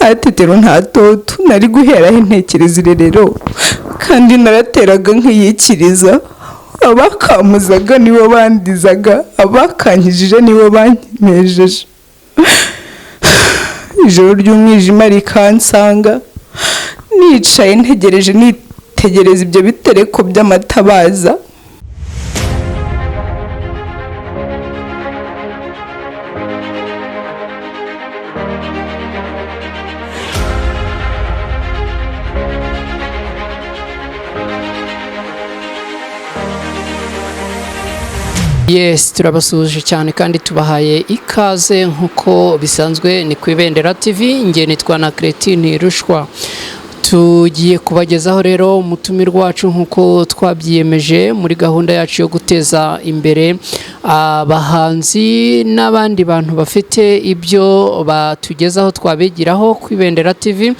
Nta tetero, nta toto, nari guheraho intekerezo irerero, kandi narateraga nkiyikiriza. Abakampuzaga nibo bandizaga, abakankijije nibo bankimejeje. Ijoro ry'umwijima rikansanga nicaye ntegereje, nitegereza ibyo bitereko by'amatabaza. Yes, turabasuhuje cyane kandi tubahaye ikaze nk'uko bisanzwe. Ni ku Ibendera TV, nge nitwa na Cretine Rushwa. Tugiye kubagezaho rero umutumirwa wacu nk'uko twabyiyemeje muri gahunda yacu yo guteza imbere abahanzi n'abandi bantu bafite ibyo batugezaho twabigiraho ku Ibendera TV.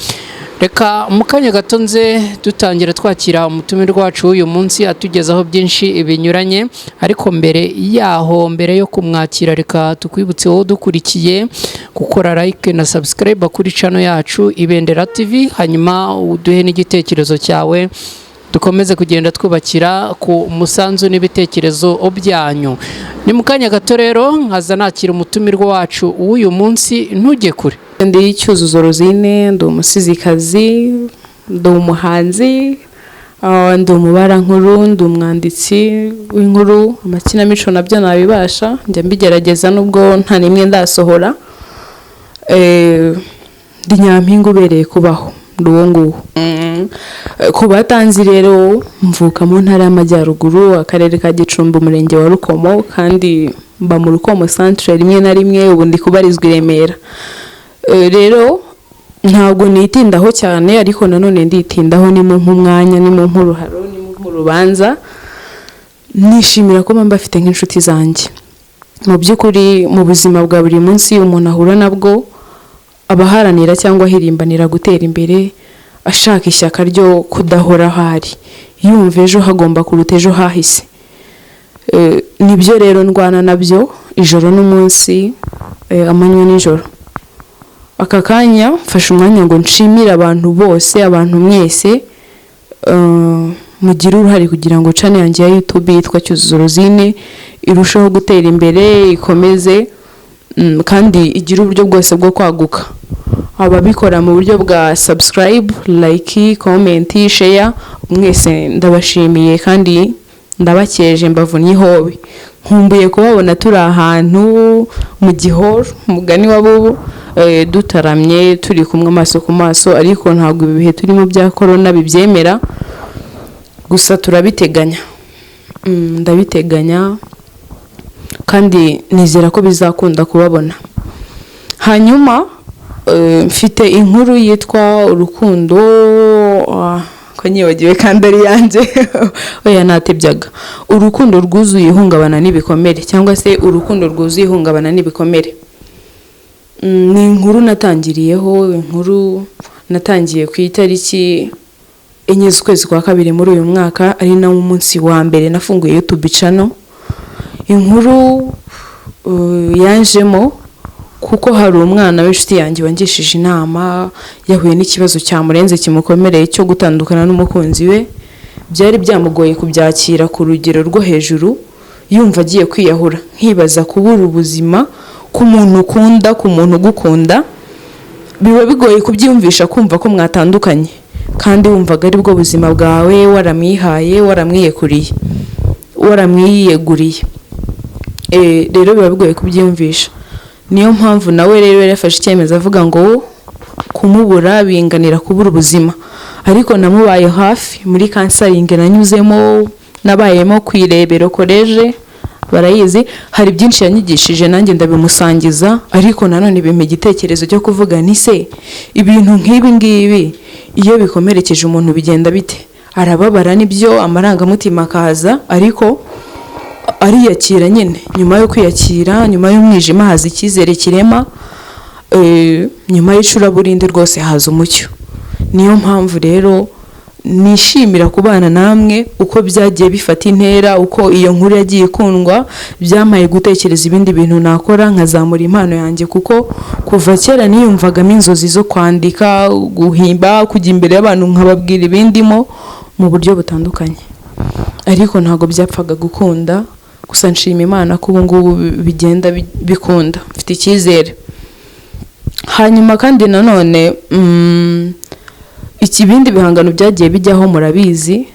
Reka mu kanya gato nze dutangira twakira umutumirwa wacu w'uyu munsi atugezaho byinshi binyuranye, ariko mbere yaho, mbere yo kumwakira, reka tukwibutse wowe udukurikiye gukora like na subscribe kuri channel yacu Ibendera TV, hanyuma uduhe n'igitekerezo cyawe, dukomeze kugenda twubakira ku musanzu n'ibitekerezo byanyu. Ni mu kanya gato rero nkaza nakira umutumirwa wacu w'uyu munsi, ntujye kure. Ndi Cyuzuzo Rosine, ndi umusizikazi, ndi umuhanzi, ndi umubarankuru, ndi umwanditsi w'inkuru, amakinamico nabyo nabibasha, njya mbigerageza nubwo nta n'imwe ndasohora. Ndi nyampinga ubereye kubaho, ndi uwo nguwo. Ku batanzi rero, mvuka mu Ntara y'Amajyaruguru, Akarere ka Gicumbi, Umurenge wa Rukomo, kandi mba mu Rukomo centre rimwe na rimwe, ubu ndi kubarizwa i Remera. Rero ntabwo nitindaho cyane, ariko nanone nditindaho ni mu nk'umwanya, ni mu nk'uruharo, ni mu nk'urubanza. Nishimira kuba mbafite nk'inshuti zanjye. Mu by'ukuri, mu buzima bwa buri munsi umuntu ahura nabwo, abaharanira cyangwa ahirimbanira gutera imbere, ashaka ishyaka ryo kudahora aho ari, yumva ejo hagomba kuruta ejo hahise. Nibyo rero ndwana nabyo ijoro n'umunsi, amanywa n'ijoro. Aka kanya mfashe umwanya ngo nshimire abantu bose, abantu mwese mugire uruhare kugira ngo channel yanjye ya YouTube yitwa Cyuzuzo Rosine irusheho gutera imbere, ikomeze, kandi igire uburyo bwose bwo kwaguka. Ababikora mu buryo bwa subscribe, like, comment, share, mwese ndabashimiye kandi ndabakeje, mbavunnye ihobe. Nkumbuye kubabona turi ahantu mu gihoro, umugani wa bubu, dutaramye, turi kumwe amaso ku maso, ariko ntabwo ibi bihe turimo bya corona bibyemera, gusa turabiteganya. Ndabiteganya kandi nizera ko bizakunda kubabona. Hanyuma mfite inkuru yitwa Urukundo, ko nyibagiwe kandi ari yanjye, oya natebyaga. Urukundo rwuzuye ihungabana n'ibikomere, cyangwa se urukundo rwuzuye ihungabana n'ibikomere. Ni inkuru natangiriyeho, inkuru natangiye ku itariki 4 z'ukwezi kwa kabiri muri uyu mwaka, ari nawo munsi wa mbere nafunguye YouTube channel. Inkuru yanjemo kuko hari umwana w'inshuti yanjye wangishije inama, yahuye n'ikibazo cyamurenze kimukomereye cyo gutandukana n'umukunzi we. Byari byamugoye kubyakira ku rugero rwo hejuru, yumva agiye kwiyahura. Nkibaza, kubura ubuzima ku muntu ukunda, ku muntu ugukunda, biba bigoye kubyiyumvisha, kumva ko mwatandukanye kandi wumvaga ari bwo buzima bwawe, waramwihaye, waramwiyeguriye, waramwiyeguriye. Rero biba bigoye kubyiyumvisha. Niyo mpamvu nawe rero yafashe icyemezo avuga ngo kumubura binganira kubura ubuzima. Ariko namubaye hafi muri counseling nanyuzemo, nabayemo ku Irebero College, barayizi, hari byinshi yanyigishije nanjye ndabimusangiza, ariko nanone bimpa igitekerezo cyo kuvuga ni se ibintu nk'ibi ngibi iyo bikomerekeje umuntu bigenda bite? Arababara nibyo, amarangamutima akaza, ariko ariyakira nyine. Nyuma yo kwiyakira, nyuma y'umwijima haza icyizere kirema, nyuma y'icuraburindi rwose haza umucyo. Niyo mpamvu rero Nishimira kubana namwe. Uko byagiye bifata intera, uko iyo nkuru yagiye ikundwa, byampaye gutekereza ibindi bintu nakora nkazamura impano yanjye, kuko kuva kera niyumvagamo inzozi zo kwandika, guhimba, kujya imbere y'abantu nkababwira ibindimo mu buryo butandukanye, ariko ntabwo byapfaga gukunda. Gusa nshima Imana ko ubu ngubu bigenda bikunda, mfite icyizere. Hanyuma kandi nanone ibindi bihangano byagiye bijyaho murabizi,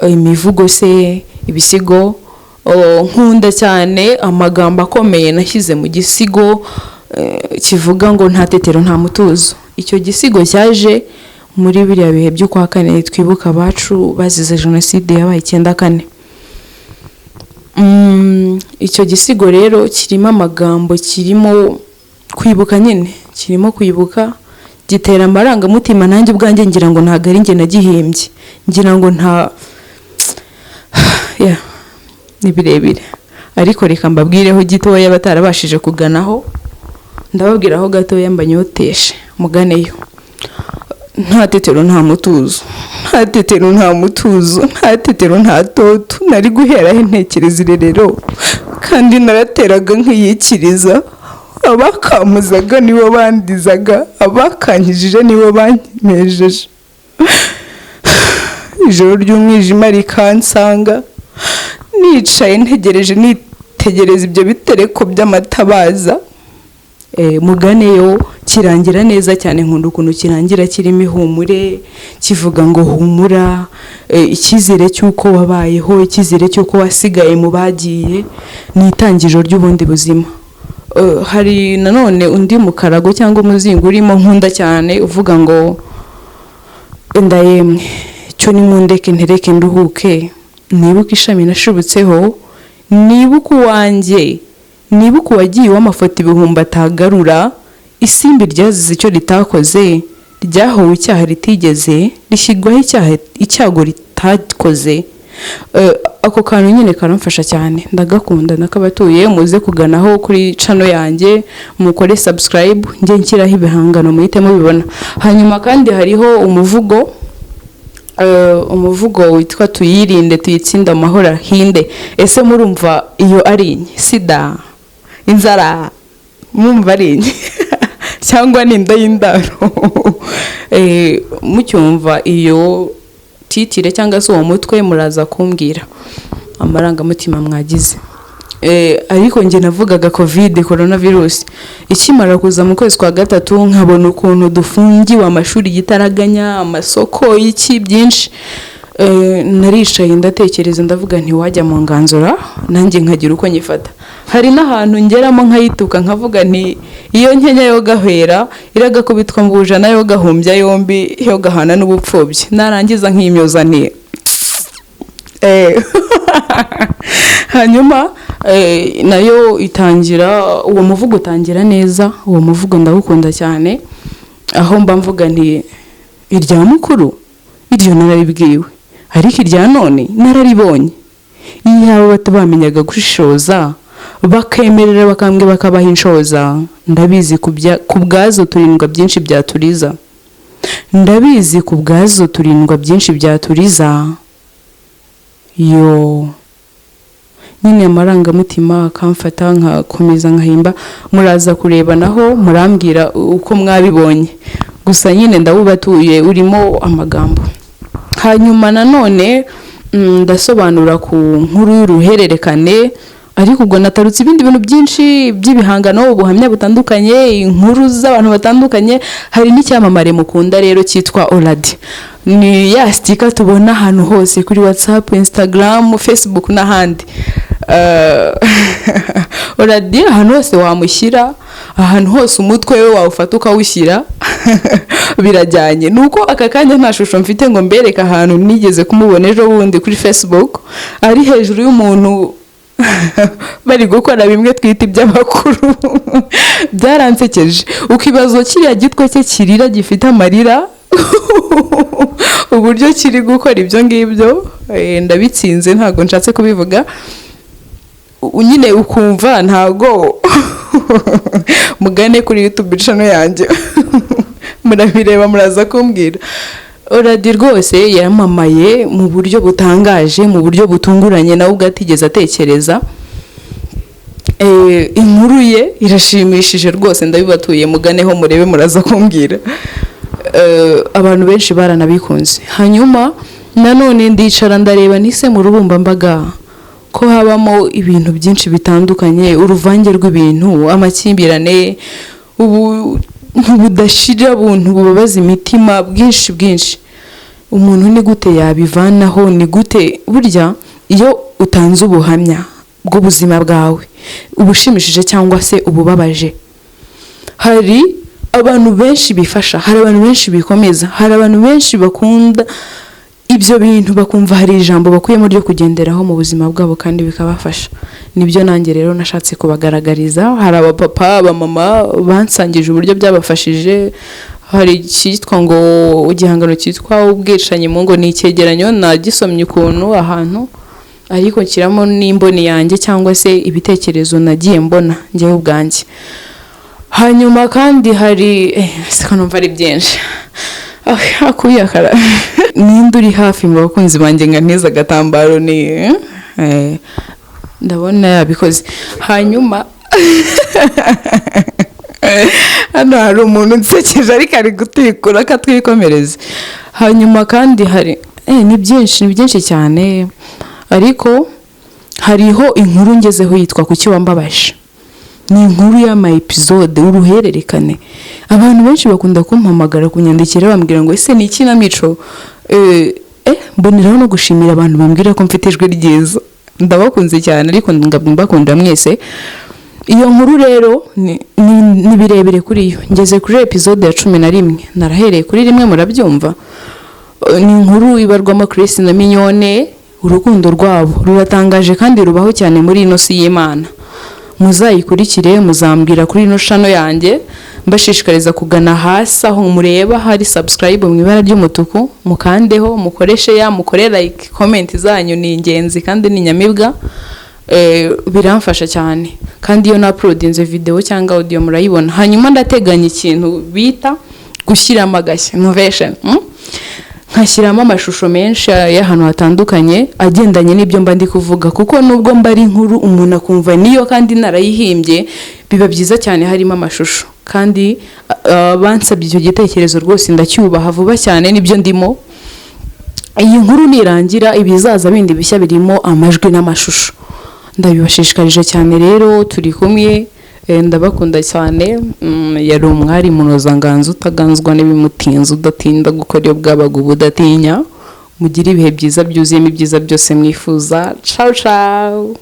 imivugo se, ibisigo. Nkunda cyane amagambo akomeye nashyize mu gisigo kivuga ngo "Nta tetero nta mutuzo". Icyo gisigo cyaje muri biriya bihe by'ukwa kane twibuka abacu bazize jenoside yabaye 94. Icyo gisigo rero kirimo amagambo, kirimo kwibuka nyine, kirimo kwibuka, gitera amarangamutima. Nanjye ubwanjye ngira ngo ntabwo ari njye nagihimbye, ngira ngo nta yeah, ni birebire, ariko reka mbabwireho gitoya. Batarabashije kuganaho, ndababwiraho gatoya mbanyoteshe muganeyo. Nta tetero nta mutuzo, nta tetero nta mutuzo, nta tetero nta toto. Nari guheraho ntekereza irerero, kandi narateraga nkiyikiriza. Abakampuzaga nibo bandizaga, abakankijije nibo banyejeje. Ijoro ry'umwijima rikansanga nicaye ntegereje, nitegereza ibyo bitereko by'amatabaza. Muganeyo, kirangira neza cyane. Nkunda ukuntu kirangira, kirimo ihumure, kivuga ngo humura, icyizere cy'uko wabayeho, icyizere cy'uko wasigaye mu bagiye, ni itangiriro ry'ubundi buzima. Hari nanone undi mukarago cyangwa umuzingo urimo nkunda cyane, uvuga ngo "Enda yemwe cyo nimundeke ntereke nduhuke, nibuke ishami nashibutseho, nibuke uwanjye, nibuke uwagiye uw'amafoto ibihumbi atagarura. Isimbi ryazize icyo ritakoze, ryahowe icyaha ritigeze, rishyirwaho icyaha, icyago ritakoze." Ako kantu nyine karamfasha cyane, ndagakunda, ndakabatuye. Muze kuganaho kuri channel yanjye, mukore subscribe, njye nshyiraho ibihangano muhite mubibona. Hanyuma kandi hariho umuvugo witwa "Tuyirinde tuyitsinde amahoro ahinde". Ese murumva iyo ari inye? Sida, inzara, murumva ari inye cyangwa ni inda y'indaro? Mucyumva iyo titre cyangwa se uwo mutwe, muraza kumbwira amarangamutima mwagize. Ariko njye navugaga COVID, coronavirus ikimara kuza mu kwezi kwa gatatu, nkabona ukuntu dufungiwe amashuri gitaraganya, amasoko, iki byinshi. Naricaye ndatekereza, ndavuga nti wajya mu nganzura nanjye nkagira uko nyifata. Hari n'ahantu ngeramo nkayituka, nkavuga nti iyo nkenya yo gahwera iragakubitwa mbuja nayo gahumbya yombi, yo gahana n'ubupfubyi, narangiza nkimyoza nti. Hanyuma nayo itangira, uwo muvugo utangira neza. Uwo muvugo ndawukunda cyane, aho mba mvuga nti irya mukuru iryo nararibwiwe, ariko irya none nararibonye. Iyaba bato bamenyaga gushishoza, bakemerera bakambwe bakabaha inshoza, ndabizi ku bwazo turindwa byinshi byaturiza, ndabizi ku bwazo turindwa byinshi byaturiza. Yo nyine amarangamutima akamfata, nkakomeza nkahimba. Muraza kureba naho murambwira uko mwabibonye. Gusa nyine ndawubatuye, urimo amagambo. Hanyuma nanone ndasobanura ku nkuru y'uruhererekane, ariko ubwo natarutse ibindi bintu byinshi by'ibihangano, ubuhamya butandukanye, inkuru z'abantu batandukanye. Hari n'icyamamare mukunda rero cyitwa Oradi, ni ya sticker tubona ahantu hose kuri WhatsApp, Instagram, Facebook n'ahandi. Oradi ahantu hose wamushyira, ahantu hose umutwe we wawufata ukawushyira birajyanye. Ni uko aka kanya nta shusho mfite ngo mbereke ahantu nigeze kumubona ejo bundi kuri Facebook, ari hejuru y'umuntu bari gukora bimwe twita iby'abakuru. Byaransekeje, ukibaza kiriya gitwe cye kirira gifite amarira uburyo kiri gukora ibyo ngibyo. Ndabitsinze, ntabwo nshatse kubivuga. Nyine ukumva ntabwo mugane kuri YouTube channel yanjye murabireba, muraza kumbwira. Oradi rwose yamamaye mu buryo butangaje, mu buryo butunguranye, nawe ubwo atigeze atekereza. Inkuru ye irashimishije rwose, ndabibatuye, muganeho murebe, muraza kumbwira. Abantu benshi baranabikunze. Hanyuma nanone ndicara ndareba nise mu rubumbambaga ko habamo ibintu byinshi bitandukanye, uruvange rw'ibintu, amakimbirane, ubu budashira, buntu bubabaza imitima bwinshi bwinshi. Umuntu ni gute yabivanaho? Ni gute? Burya iyo utanze ubuhamya bw'ubuzima bwawe, ubushimishije cyangwa se ububabaje, hari abantu benshi bifasha, hari abantu benshi bikomeza, hari abantu benshi bakunda ibyo bintu, bakumva hari ijambo bakuyemo ryo kugenderaho mu buzima bwabo kandi bikabafasha. Nibyo nanjye rero nashatse kubagaragariza. Hari abapapa, abamama bansangije uburyo byabafashije. Hari icyitwa ngo igihangano cyitwa "Ubwicanyi mu ngo", ni icyegeranyo nagisomye ukuntu ahantu, ariko nshyiramo n'imboni yanjye cyangwa se ibitekerezo nagiye mbona njyewe ubwanjye. Hanyuma kandi hari siko numva ari byinshi. Akuyakara ninde uri hafi mu bakunzi banjye nga ntize agatambaro? Ni ndabona yabikoze. Hanyuma hano hari umuntu unsekeje, ariko ari gutikura, akatwikomereza. Hanyuma kandi hari ni byinshi, ni byinshi cyane, ariko hariho inkuru ngezeho yitwa "Kuki wambabaje". Ni inkuru y'ama episode, uruhererekane. Abantu benshi bakunda kumpamagara, kunyandikira, bambwira ngo ese ni ikinamico? Mboneraho no gushimira abantu bambwira ko mfite ijwi ryiza, ndabakunze cyane, ariko mbakunda mwese. Iyo nkuru rero ni birebire kuri yo, ngeze kuri episode ya 11, narahereye kuri rimwe, murabyumva. Ni inkuru ibarwamo Chris na Mignone. Urukundo rwabo ruratangaje kandi rubaho cyane muri ino si y'Imana. Muzayikurikire, muzambwira kuri ino channel yanjye. Mbashishikariza kugana hasi aho mureba hari subscribe mu ibara ry'umutuku, mukandeho, mukoreshe ya mukore like, comment zanyu ni ingenzi kandi ni nyamibwa. Biramfasha cyane, kandi iyo na-uploadinze video cyangwa audio murayibona. Hanyuma ndateganya ikintu bita gushyiramo agashya, innovation, Nkashyiramo amashusho menshi y'ahantu hatandukanye agendanye n'ibyo mba ndi kuvuga, kuko nubwo mba ari inkuru umuntu akumva niyo kandi narayihimbye, biba byiza cyane harimo amashusho. Kandi bansabye icyo gitekerezo rwose ndacyubaha, vuba cyane nibyo ndimo. Iyi nkuru nirangira, ibizaza bindi bishya birimo amajwi n'amashusho. Ndabibashishikarije cyane rero, turi kumwe. Ndabakunda cyane. Yari umwari munozanganzo utaganzwa n'ibimutinza, udatinda gukora iyo bwabaga, ubudatinya. Mugire ibihe byiza byuzuyemo ibyiza byose mwifuza. Ciao ciao.